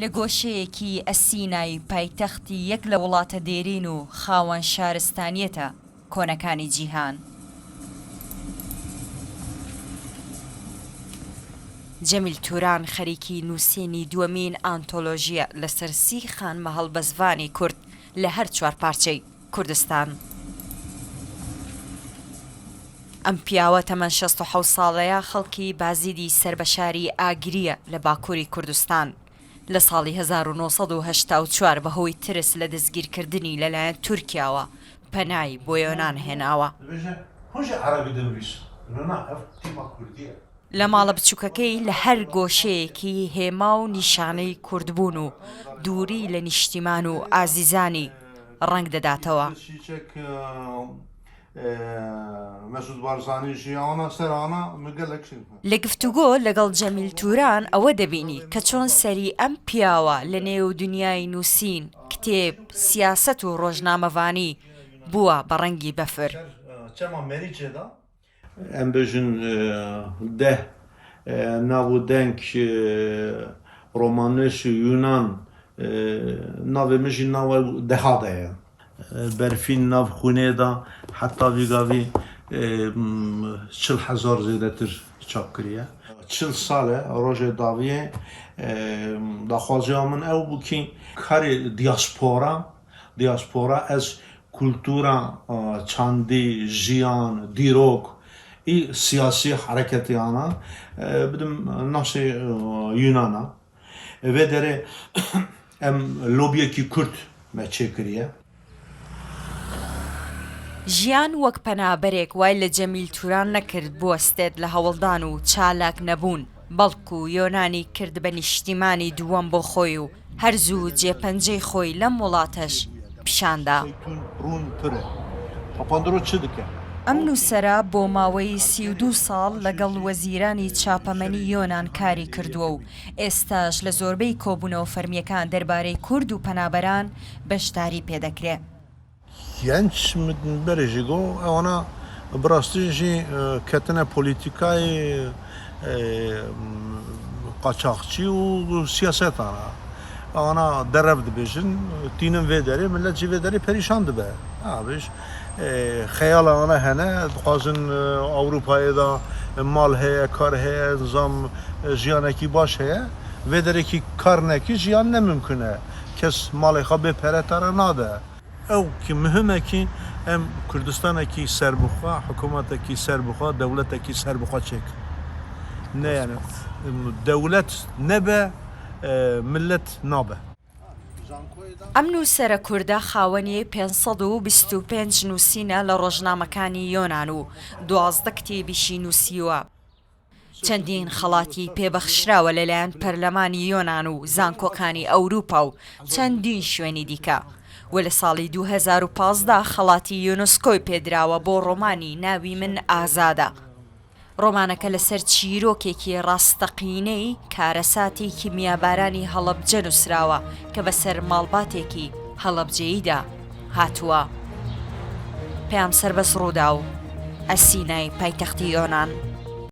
لە گۆشەیەکی ئەسینای پایتەختی یەک لە وڵاتە دێرین و خاوەن شارستانیەتە کۆنەکانی جیهان. جەمیل توران خەریکی نووسینی دووەمین ئانتۆلۆژییە لەسەر سی خانمە هەڵبەستڤانی کورد لە هەر چوارپارچەی کوردستان. ئەم پیاوە تەمەن 67 ساڵەیە خەڵکی بازیدی سەر بە شاری ئاگرییە لە باکووری کوردستان. لە ساڵی 1984 بەهۆی ترس لە دەستگیرکردنی لەلایەن تورکیاوە پەنای بۆ یۆنان هێناوە. لە ماڵە بچووکەکەی لە هەر گۆشەیەکی هێما و نیشانەی کوردبوون و دووری لە نیشتیمان و ئازیزانی ڕەنگ دەداتەوە. لە گفتوگۆ لەگەڵ جەمیل توران ئەوە دەبینی کە چۆن سەری ئەم پیاوە لە نێو دنیای نووسین، کتێب، سیاسەت و ڕۆژنامەڤانی بووە بە ڕەنگی بەفر. Em bêjin deh nav û deng romannûs û Yunan navê min jî nava deha de ye. Berfîn nav xwînê de heta vî gavî 40 hezar zêdetir çap kiriye. 40 sal e rojê dawiyê daxwaziya min ew bû kî karê diaspora Diaspora ez kultura çandî, jiyan, dîrok î siyasî hereketê ana bidim nasê Yunana. Vê derê em lobiyekî Kurd me çêkiriye. ژیان وەک پەنابەرێک وای لە جەمیل توران نەکرد بوەستێت لە هەوڵدان و چالاک نەبوون، بەڵکو یۆنانی کرد بە نیشتیمانی دووەم بۆ خۆی و هەر زوو جێپەنجەی خۆی لەم وڵاتەش پیشاندا. ئەم نووسەرە بۆ ماوەی 32 ساڵ لەگەڵ وەزیرانی چاپەمەنی یۆنان کاری کردووە و ئێستاش لە زۆربەی کۆبوونەوە فەرمییەکان دەربارەی کورد و پەنابەران بەشداری پێدەکرێ. Genç berê jî got ewana bi rastî jî ketine polîtîkayê qaçaxçî û siyasetan e. Ewana derev dibêjin tînin vê derê milet jî vê derê perîşan dibe. Bêj xeyala wana hene dixwazin Ewropayê de mal heye, kar heye, nizam jiyanekî baş heye. Vê derê kî kar nekî jiyan ne mimkun e. Kes malê xwe bê pere te re nade. Ew kî muhim e kî em Kurdistanekî serbixwe, hikûmetekî serbixwe, dewletekî serbixwe çêkin. Ne yani dewlet nebe milet nabe. ئەم نووسەرە کوردە خاوەنی 525 نووسینە لە ڕۆژنامەکانی یۆنان و 12 کتێبیشی نووسیوە. چەندین خەڵاتی پێبەخشراوە لەلایەن پەرلەمانی یۆنان و زانکۆکانی ئەوروپا و چەندین شوێنی دیکە و لە ساڵی 2015 خەڵاتی یونسکۆی پێدراوە بۆ ڕۆمانی ناوی من ئازادە. ڕۆمانەکە لەسەر چیرۆکێکی ڕاستەقینەی کارەساتی کیمیابارانی هەڵەبجە نووسراوە کە بەسەر ماڵباتێکی هەڵەبجەییدا هاتووە. پەیام سەربەست ڕووداو، ئەسینای پایتەختی یۆنان.